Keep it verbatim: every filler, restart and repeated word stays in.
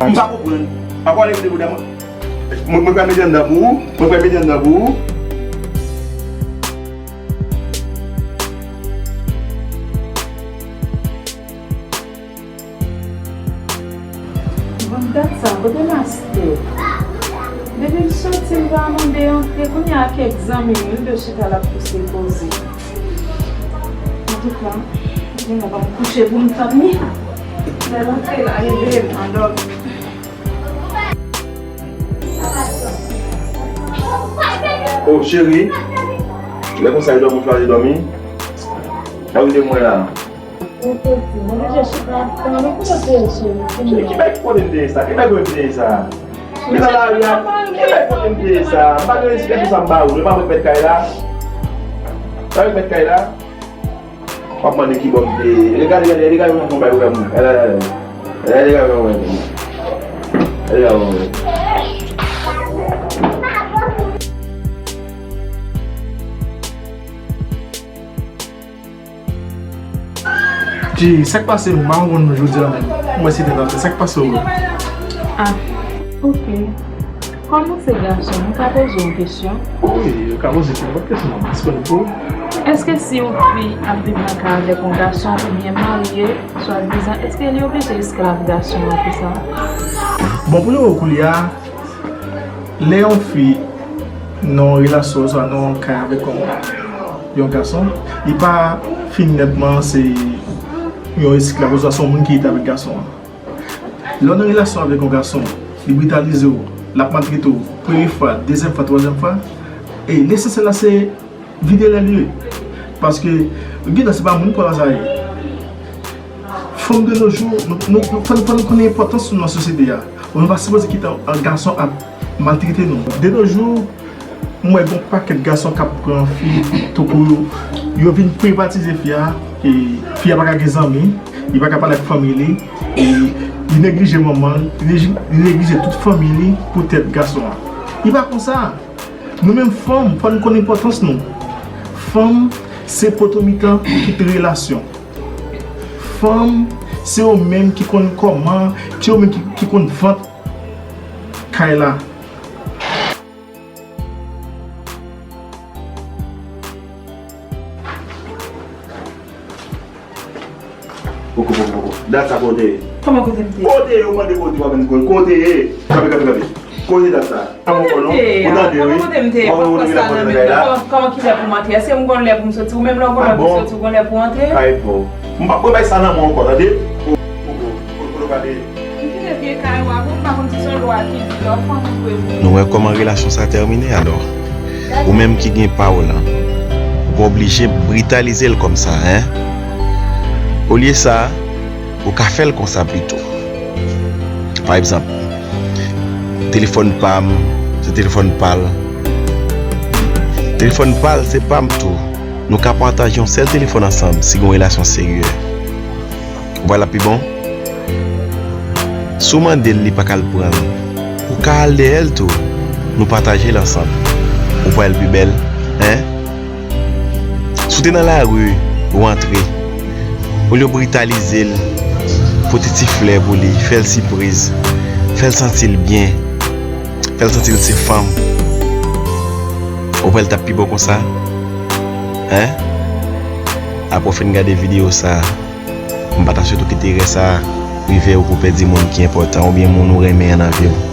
M pa konprann. Papa w leve de bouda mwen. Mwen, mwen pral mete anndan pou ou. Mwen pral mete anndan pou ou. Bon, dat sa, kote mastè? Depi l soti, l pa mande antre. Kounye a, kèk zanmi m, li de chita l ap pouse koze. Antouka, gen lè pa m kouche pou m tann li. Lè l antre, l a leve m andòmi. Oh, cheri. Lè konsa, e dòmi w chwazi dòmi? Ou vle mwen la. Ou te di, mwen oblije chita ap tann ou. Kote w te ye, cheri? Ki, ki bèk kote m te ye sa? Ki bèk kote m te ye sa? Men nan lari a, ki bèk kote m te ye sa? M pa gen respè pou sa m ba ou. E pa mwen k mèt kay la? Pa mwen k mèt kay la? W ap mande ki bò m te ye. Gade, gade, gade, gade yon bagay vrèman. Gade, gade, gade. Gade, gade yon bagay. Gade, gade yon bagay. Ti, sa k pase m pa konprann jodi a menm. Mwen se tèt atè, sa k pase w menm? Ah, ok. Kòm ou se gason, m ka poze w yon kesyon? Wi, ou ka poze m nenpòt kesyon, m disponible pou ou. Èske si yon fi ap viv nan kay avèk yon gason oubyen marye, swadizan, èske li oblije esklav gason an pou sa? Bon, pou nou, koulye a, lè yon fi nan yon relasyon, oswa nan yon kay avèk yon, yon gason, li pa fin nètman se yon esklav, oswa se yon moun ki rete avèk gason an. Lè w nan relasyon avèk yon gason, li britalize w, l ap maltrete w, premye fwa, dezyèm fwa, twazyèm fwa, e lesansyèl la se vide lè l ye. Paske, gen tan se pa moun pran sa ye. Fanm de nos jours, nou, nou, nou, fò, fò nou konnen enpòtans nou nan sosyete a. Nou pa sipoze kite yon gason ap maltrete nou. De nos jours, m wè gon pakèt gason k ap pran fi, tankou yo, yo vin privatize fi a, e fi a pa ka gen zanmi, li pa ka pale ak fanmi li, e li neglije manman l, li neji-, li neglije tout fanmi li poutèt gason an. Li pa konsa. Nou menm fanm, fò nou konn enpòtans nou. Fanm, se poto mitan tout relasyon. Fanm, se yo menm ki konn kòman, se yo menm ki, ki konn vant kay la. Poko, poko, poko. Dat sa kote ye? Kòman kote m te ye? Kote ye? Ou mande kote w ap vin kote. Kote ye? Kanpe, kanpe, kanpe. Kote dat sa? Kote m te ye? Ou tande, wi. Kote m te ye? Kòman, kòman kilè pou m antre? Èske m gon lè pou m soti? Ou menm lè w gon lè pou w soti, ou gon lè pou w antre? Kay pa w. M p ap pran bay sa nan men w ankò, tande? Poko, poko, poko, poko, gade. M kite vye kay ou a, bon, m pa konn si se yon lwa ki di lè w fanm ou dwe mouri. Nou wè kòman relasyon sa tèmine, alò? Ou menm ki gen pa w lan, ou pa oblije britalize l kòmsa, en. Olye sa, ou ka fè l konsa pito. Pa egzanp, telefòn pa m, se telefòn pa l. Telefòn pa l, se pa m tou. Nou ka pataje yon sèl telefòn ansanm si gen yon relasyon serye. Ou wè l ap pi bon? Si w mande l, li pa ka al pran l, ou ka al dèyè l tou. Nou pataje l ansanm. Ou pa wè l pi bèl, en? Si w te nan lari, ou antre, Olye w britalize l, pote ti flè pou li, fè l sipriz, fè l santi l byen, fè l santi l se fanm. Ou kwè l t ap pi bon konsa? Hein? Apre w fin gade videyo sa a, m pa ta swete w kite rès sa a rive w pou w pèdi moun ki enpòtan oubyen moun ou renmen an nan vi w.